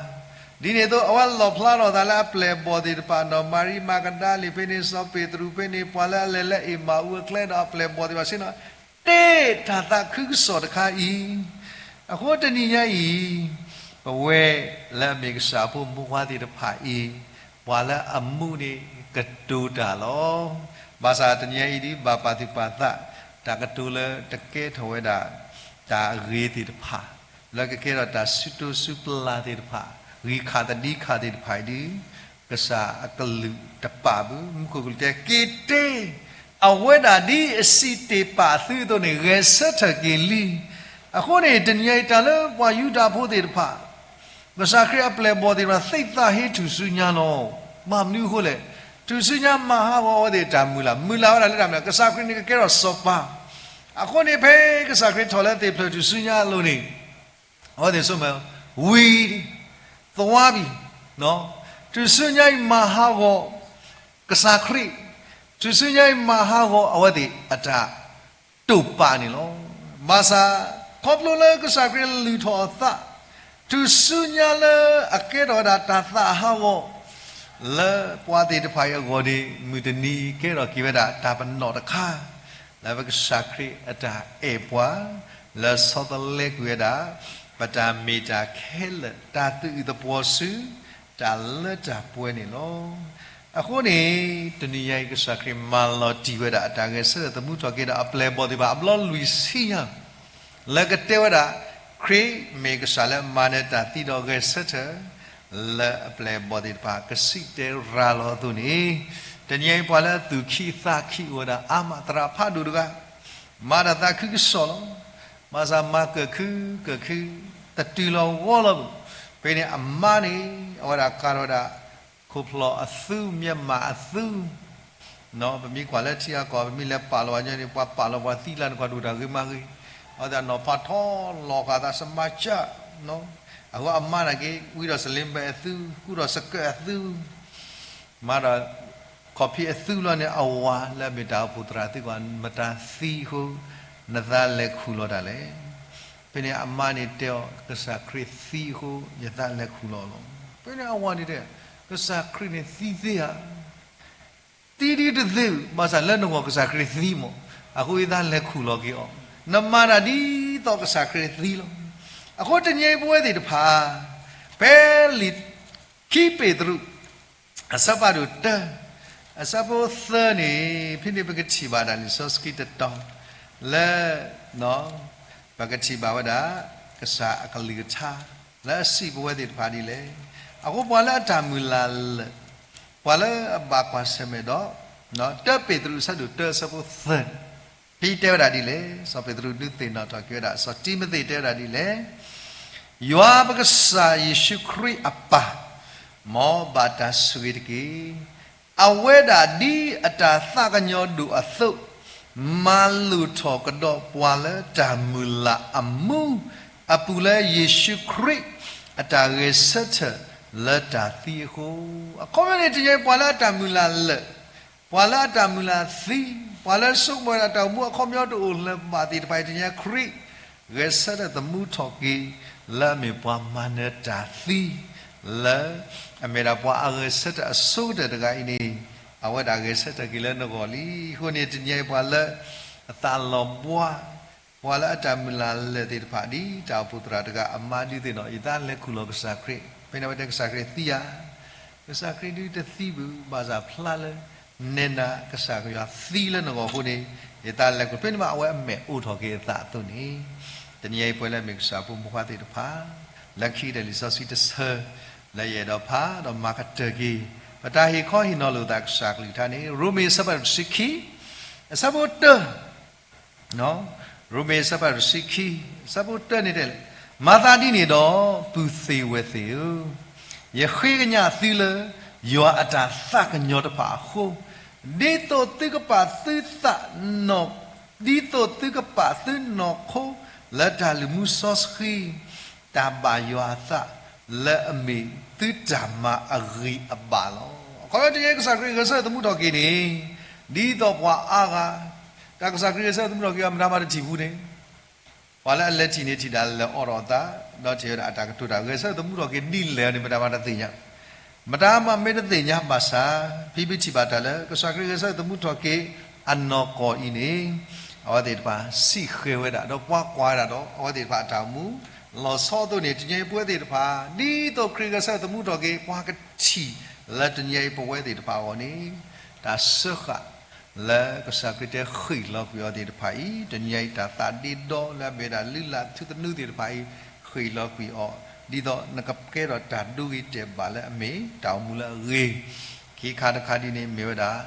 ဒ်န့ၣ်အသိး အဝဲလီၣ်ဖျါထီၣ်အသးလၢအပျဲၢ်အဘီၣ်သ့ၣ်တဖၣ်, ဒီးမၤရံမၤကဒၤလ့ၣ်ဖဲန့ၣ်, စီၤပ့းတရူးဖဲန့ၣ်, ပှၤလၢအလဲၤလၢအ့ၣ်မၤအူအကျဲဒီးအပျဲၢ်အဘီၣ်သ့ၣ်တဖၣ်ဆ့ၣ်နီၤ, တ့တၢ်သးခုကစီၣ်တခါအံၤ, အဃိတနံၤညါအံၤ, ပဝဲလၢအမ့ၢ်ကစၢ်အဖိမုၣ်ဖိခွါသ့ၣ်တဖၣ်အံၤ, ပှၤလၢအမူန့ၣ်ကတိၤတၢ်လီၤ. ဘၣ်ဆၣ်တနံၤညါအံၤဒ်ဘၣ်ပာ်သူၣ်ပာ်သး, တၢ်ကတိၤလၢတကဲထီၣ်ဝဲဒၣ် တၢ်အဂ့ၤသ့ၣ်တဖၣ်, လၢကကဲထီၣ်တၢ်စုတိၢ်စုပျၢ်သ့ၣ်တဖၣ်, ဂံၢ်ခၣ်သဒံခၣ်သ့ၣ်တဖၣ်အံၤဒ် ကစၢ်အကလုၢ်တပာ်ဘၣ်, မူခိၣ်ကလူးတဲ က့ၤတ့, အဝဲဒၣ်ဒ်အစံးတ့ၢ်ပာ်သုအသိးန့ၣ် ဂဲၤဆၢထၢၣ်က့ၤလံ. အဃိန့ၣ် တနံၤညါအံၤတၢ်လၢပှၤယူဒၤဖိသ့ၣ်တဖၣ်, ကစၢ်ခရံာ်အပျဲၢ်အဘီၣ်သ့ၣ်တဖၣ် သ့ၣ်သၣ်ဟ့ထူၣ်စုညါလီၤ. ဘၣ်မနုၤအဃိလဲၣ်, ထူၣ်စုညါမၤဟးဂီၤအဝဲသ့ၣ်တၢ်မုၢ်လၢ်, မုၢ်လၢ်ဝဲဒၣ်လၢတၢ်မနုၤလဲၣ်, ကစၢ်ခရံာ်န့ၣ်ကကဲထီၣ်စီၤပၤ, အဃိန့ၣ်ဖဲကစၢ်ခရံာ်ထီၣ်လၢသ့ၣ်ဖျၢၣ်ထူၣ်စုညါအလိၤန့ၣ်, အဝဲသ့ၣ်ဆိကမိၣ်, ဝံၤ, သဝါဘံၣ်, ထူၣ်စုညါအံၤမၤဟးဂီၤ ကစၢ်ခရံာ်, ထူၣ်စုညါအံၤမၤဟးဂီၤအဝဲသ့ၣ်အတၢ်တိာ်ပာ်န့ၣ်လီၤ. ဘၣ်ဆၣ်, ခီဖျိလၢကစၢ်ခရံာ်လုၢ်ထီၣ်အသး, ထူၣ်စုညါလၢအကဲထီၣ်ဝဲဒၣ်တၢ်သးဟးဂီၤ လၢပှၤသ့ၣ်တဖၣ်အံၤအဂီၢ်န့ၣ် မုၢ်တနံၤအံၤကဲထီၣ်က့ၤဝဲဒၣ်တၢ်ပနီၣ်တခါ, လၢပကစၢ်ခရံာ်အတၢ်အဲၣ်ပှၤ, လၢဆီတလဲကွံာ်ဝဲဒၣ် ပတၢ်မ့ၢ်တၢ်ခဲလၢာ် တၢ်သူၣ်အုးသပှီၤဆူ တၢ်လၢတၢ်ပှဲၤန့ၣ်လီၤ. အဃိန့ၣ်, တနံၤညါအံၤ ကစၢ်ခရံာ်မၤလီၤတံၢ်ဝဲဒၣ်အတၢ်ဂဲၤဆၢထၢၣ်သမူထီၣ်က့ၤဒီးအပျဲၢ်အဘီၣ်သ့ၣ်တဖၣ် အဘျီလွံၢ်ဆံညါ လၢကတဲဝဲဒၣ်, ခရံာ်မ့ၢ်ကစၢ်လၢမၤနၢၤတၢ်သံဒီးဂဲၤဆၢထၢၣ် လၢအပျဲၢ်အဘီၣ်သ့ၣ်တဖၣ် ကစံးတဲရၤလီၤအသိးန့ၣ်, တနံၤညါအံၤပှၤလၢအသူၣ်ခံသးခံအိၣ်ဝဲဒၣ်အါမး သရၣ်ဖးဒိၣ်တဂၤ, မၤတၢ်သးခုကစီၣ်လီၤ. ဘၣ်ဆၣ်မၤကၢၢ်ခုကၢၢ်ခု, တတုၤလီၤဝီလီၤဘၣ်. ဖဲန့ၣ်အမါန့ၣ် အဝဲဒၣ်ကၤထီၣ်ဝဲဒၣ် ခိၣ်ဖျီၣ်အသူ, မျက်မှန်အသူ, ပမ့ၢ်ကွၢ်လၢထံအကီၢ် ပမ့ၢ်လဲၤပာ်လီၤပှၤညီန့ၣ် ပှၤပာ်လီၤပှၤသံလၢနကွၢ်ဒိၣ်တၢ်ဂ့ၤမးဂ့ၤ, အဝဲသ့ၣ်နီၤဖးထီလီၤဃာ်သးစမါကၢ်, အဃိအမါန့ၣ်က့ ဝံဒီးစလ့ဘဲအသူ, ကူဒီးစကၢးအသူ, မၤဒီး ခီၣ်ဖံးအသူလီၤန့ၣ် အဝၤလၢအမ့ၢ်တၢ်အိၣ်ဖှိၣ်သရၣ်သံကွၢ် မတၤသံအဃိ နသးလဲၤခူၣ်လီၤတၢ်လဲၣ်. ဖဲန့ၣ်အမါန့ၣ်တဲအီၤ ကစၢ်ခရံာ်သံအဃိ ယသးလဲၤခူၣ်လီၤလီၤ. ဖဲန့ၣ်အဝၤန့ၣ်တဲ ကစၢ်ခရံာ်န့ၣ်သံသ့ဧါ. သံဒ်တသ့ဘၣ်ဆၣ်လၢနဂီၢ်ကစၢ်ခရံာ်သံမး, အဃိယသးလဲၤခူၣ်လီၤက့ၤအီၤ, နမၤတၢ်ဒ်သိးကစၢ်ခရံာ်သံလီၤ. အဃိတနံၤအံၤပဝဲသ့ၣ်တဖၣ်, ဖဲလံာ်ခံပ့းတရူး အဆၢဖးဒိၣ်တၢ, အဆၢဖိသၢန့ၣ်, ဖဲန့ၣ်ပကထံၣ်ဘၣ်ဒၣ်လံာ်စီဆှံတတီၤ လၢ ပကထံၣ်ဘၣ်ဝဲဒၣ် ကစၢ်အကလုၢ်ကထါ လၢအစံးပဝဲသ့ၣ်တဖၣ်ဒ်လဲၣ်. အဃိပှၤလၢအတၢ်မုၢ်လၢ်လၢာ်, ပှၤလၢအဘၣ်ကွၢ်ဆၢၣ်မဲာ်ဒီး တၢပ့းတရူးအဆၢဒိၣ်တၢအဆၢဖိသၢ, ဖဲတဲဝဲဒၣ်ဒ်လဲၣ်, စီၤပ့းတရူးဒုးသ့ၣ်နီၣ်ထီၣ်က့ၤဝဲဒၣ် စီၤတံၤမသ့းတဲဝဲဒၣ်ဒ်လဲၣ်. ယွၤပကစၢ်ယ့ၣ်ၡူးခရံာ်အပၢ်, မ်ဘၣ်တၢ်ဆိၣ်ဂ့ၤတက့ၢ်. အဝဲဒၣ်ဒ်အတၢ်သးကညီၤဒိၣ်အသိး, မၤလိၢ်ထီၣ်ကဒီးပှၤလၢတၢ်မုၢ်လၢ်အမူးအပူၤလၢယ့ၣ်ၡူးခရံာ်အတၢ်ဂဲၤဆၢထၢၣ်လၢတၢ်သံအဃိ, အခီပညီန့ၣ် တနံၤအံၤပှၤလၢအတၢ်မုၢ်လၢ်လၢာ် ပှၤလၢအတၢ်မုၢ်လၢ်သံ, ပှၤလၢဆိကမိၣ်ဝဲဒၣ်တၢ်အိၣ်မူအခီပညီတအိၣ်လၢၤဘၣ်သ့ၣ်တဖၣ်အံၤ တနံၤအံၤခရံာ် ဂဲၤဆၢထၢၣ်သမူထီၣ်က့ၤ လၢအမ့ၢ်ပှၤမၤနၢၤတၢ်သံ လၢအမ့ၢ်ဒၣ်ပှၤအဂဲၤဆၢထၢၣ်အဆိကတၢၢ်တဂၤအံၤန့ၣ်, အဝဲဒၣ်ဂဲၤဆၢထၢၣ်က့ၤလၢနဂီၢ်လံ. အဃိန့ၣ် တနံၤအံၤပှၤလၢအသးလီၤဘှါ ပှၤလၢအတၢ်မုၢ်လၢ်လၢာ်သ့ၣ်တဖၣ် ဒ်တၢ်အိၣ်ဖှိၣ်သရၣ်တဂၤအမါဒုးသ့ၣ်နီၣ်, ယသးလဲၤခူၣ်လီၤကစၢ်ခရံာ်, ဖဲန့ၣ်အဝဲတဲကစၢ်ခရံာ်သံဧါ, ကစၢ်ခရံာ်ဒုးတသံဘၣ်, ဘၣ်ဆၣ်ဖျါလၢ နဲနၤကစၢ်ယွၤသံလၢနဂီၢ်အဃိန့ၣ်, ယသးလဲၤခူၣ်, ဖဲန့ၣ်မးအဝဲအမဲာ်အိၣ်ထီၣ်က့ၤအသးအသိးန့ၣ်, တနံၤအံၤပဝဲလၢအမ့ၢ်ကစၢ်ဖိမုၢ်ခွါသ့ၣ်တဖၣ် လၢခံကတၢၢ်လံာ်စီဆှံတဆၢ လၢယအဲၣ်ဒိးဖးဒီးမၤကတၢၢ်က့ၤ ပတၢ်ဟ့ၣ်ခီဟ့ၣ်နီၤလိာ်သးကစၢ်ကလုၢ်ကထါန့ၣ် ရိမ့ၤအဆၢဖးဒိၣ်တဆံခံ အဆၢဖိတၢ ရိမ့ၤအဆၢဖးဒိၣ်တဆံခံ အဆၢဖိတၢန့ၣ်တဲလဲၣ်, မၤသးဒ်န့ၣ်ဒီး ပုၢ်သ့ၣ်ဝဲၢ်သ့ၣ်ဧၢ, ယဃ့ကညးသုလၢ ယွၤအတၢ်သးကညီၤတဖၣ်အဃိ, ဒ်သိးသုကပာ်သုသးနီၢ် ဒ်သိးသုကပာ်သုနီၢ်ခိ လၢတၢ်လုၢ်မူစီဆှံ တၢ်ဘၣ်ယွၤအသး လၢအမ့ၢ်သုတၢ်မၤအဂ့ၤအဘၣ်လီၤ. အခီပညီ တနံၤအံၤကစၢ်ခရံာ်ဂဲၤဆၢထၢၣ်သမူထီၣ်က့ၤန့ၣ်, ဒ်သိးပှၤအါဂၤ, တၢ်ကစၢ်ခရံာ်ဂဲၤဆၢထၢၣ်သမူထီၣ်က့ၤအီၤ မတၤမၤတထံၣ်ပူၤန့ၣ် ပှၤလၢအလဲၤထံၣ်န့ၣ်ထံၣ်ဒၣ်လဲာ်အိးထီၣ်အသး, ဒီးထံၣ်ဝဲဒၣ်အတၢ်ကတိၤတၢ်ဂဲၤဆၢထၢၣ်သမူထီၣ်က့ၤဒ်လဲၣ်န့ၣ် မတၤမၤတသ့ၣ်ညါ, မတၤမၤမ့ၢ်တသ့ၣ်ညါဘၣ်ဆၣ်, ဖံဖုထံၣ်ဘၣ်တၢ်လၢ ကစၢ်ခရံာ်ဂဲၤဆၢထၢၣ်သမူထီၣ်က့ၤအနီၢ်ကီၢ်အံၤန့ၣ်, အဝဲသ့ၣ်တဖၣ်စံၣ်ဃဲၤဝဲဒၣ် ဒီးပှၤကွၢ်ဝဲဒၣ်ဒီး အဝဲသ့ၣ်တဖၣ်အတၢ်အိၣ်မူ လီၤဆီအသိးန့ၣ် တနံၤအံၤပဝဲသ့ၣ်တဖၣ် ဒ်သိးခရံာ်ဂဲၤဆၢထၢၣ်သမူထီၣ်က့ၤ ပှၤကထံၣ်လၢတနံၤအံၤပဝဲသ့ၣ်တဖၣ်အဂီၢ်န့ၣ်, တၢ်စၢဃာ် လၢကစၢ်ခရံာ်တဲဃ့ၢ်လီၤကွံာ်အီၤသ့ၣ်တဖၣ်အံၤ, တနံၤအံၤတၢ်သးဒ့ဒီလၢအမ့ၢ်ဝဲဒၣ်လုၢ်လၢ်ထူသနူသ့ၣ်တဖၣ်အံၤ ဃ့ၢ်လီၤကွံာ်အီၤ, ဒ်သိးနကကဲထီၣ်တၢ်ဒိဂ့ၤတဲာ်ဘၣ်လၢအမ့ၢ်တၢ်အိၣ်မူလၢအဂ့ၤ, ခံခါတခါဒ်န့ၣ်မ့ၢ်ဝဲဒၣ်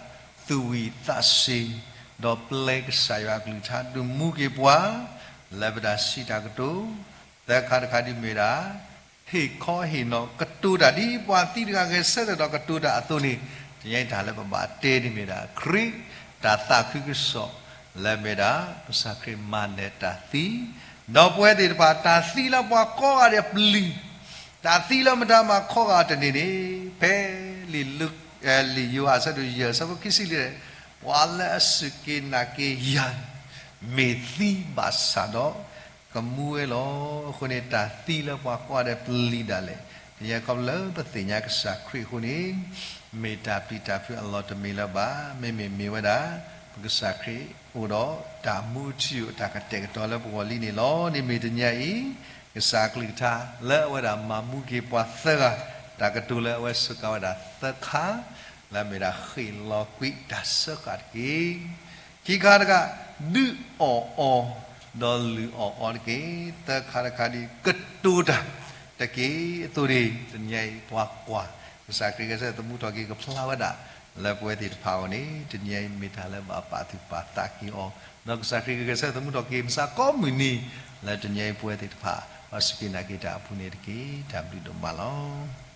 သူၣ်ဝံၣ်သးစ့ၤ, ဒီးပျဲကစၢ်ယွၤအကလုၢ်ကထါဒုးမူက့ၤပှၤ လၢပတၢ်စံးတၢ်ကတိၤ, သၢခါတခါဒ်မ့ၢ်ဝဲဒၣ် ဟ့ၣ်ခီဟ့ၣ်နီၤကတိၤတၢ်ဒ်ပှၤသံတဂၤဂဲၤဆၢထၢၣ်ဒီးကတိၤတၢ်အသိးန့ၣ်, တနံၤအံၤတၢ်လၢပဘၣ်တဲန့ၣ်မ့ၢ်ဒၣ် ခရံာ်တၢ်သးခုကစီၣ် လၢအမ့ၢ်ဒၣ် ကစၢ်ခရံာ်မၤနၢၤတၢ်သံ, ဒီးပဝဲသ့ၣ်တဖၣ် တၢ်သံလၢပှၤကိးဂၤဒဲးပျံၤ, တၢ်သံလၢမတၤမၤခီဂာ်တန့ၢ်န့ၣ်, ဖဲလံာ်ယိၤဟၣ်အဆၢဒိၣ်ယဲၢ်အဆၢဖိခံဆံလံ, ပှၤလၢအစူၢ်က့ၤနာ်က့ၤယၤ မ့ၢ်သံဘၣ်ဆၣ်ဒီး ကမူဝဲလီၤ. အဃိန့ၣ် တၢ်သံလၢပှၤကိးဂၤဒဲးပျံၤဒၣ်လဲာ်, တနံၤအံၤခီဖျိလၢပသ့ၣ်ညါကစၢ်ခရံာ်အဃိန့ၣ်, မ့ၢ်တၢ်ပျံၤတၢ်ဖုးအလီၢ်တမ့ၢ်လၢၤဘၣ်, မ့မ့ၢ်မ့ၢ်ဝဲဒၣ် ပကစၢ်ခရံာ်အိၣ်ဒီးတၢ်မူထူယိာ်အတၢ်ကတဲာ်ကတီၤလၢပဂီၢ်လံန့ၣ်လီၤ. န့ၣ်မ့ၢ်တနံၤအံၤ ကစၢ်အကလုၢ်ကထါ လၢအဝဲဒၣ်မၤမူက့ၤပှၤသၢဂၤ, တၢ်ကတိၤလၢအဝဲစူးကါဝဲဒၣ်သၢခါ, လၢအမ့ၢ်ဒၣ်ဃ့ၢ်လီၤကွံာ်တၢ်စၢဃာ်တက့ၢ်. ခံခါတခါ, ဒုးအီၣ်အီၤ, ဒီးလုၢ်အီၣ်အီၤတက့ၢ်. သၢခါတခါဒ် ကတိၤတၢ်တက့ၢ်. အသိးန့ၣ် တနံၤအံၤပှၤကွၢ် ကစၢ်ခရံာ်ဂဲၤဆၢထၢၣ်သမူထီၣ်က့ၤကဖျါဝဲဒၣ် လၢပဝဲသ့ၣ်တဖၣ်အဂီၢ်န့ၣ်, တနံၤအံၤမ့ၢ်တၢ်လၢဘၣ်ပာ်သူၣ်ပာ်သးက့ၤအီၤ, ဒီးကစၢ်ခရံာ်ကဂဲၤဆၢထၢၣ်သမူထီၣ်က့ၤ မုၢ်ဆါကိးမုၢ်နံၤ, လၢတနံၤအံၤပဝဲသ့ၣ်တဖၣ် ပှၤစူၢ်က့ၤနာ်က့ၤတၢ်အပူၤန့ၣ်တက့ၢ်. တၢ်ဘျုးဒိၣ်မးလီၤ.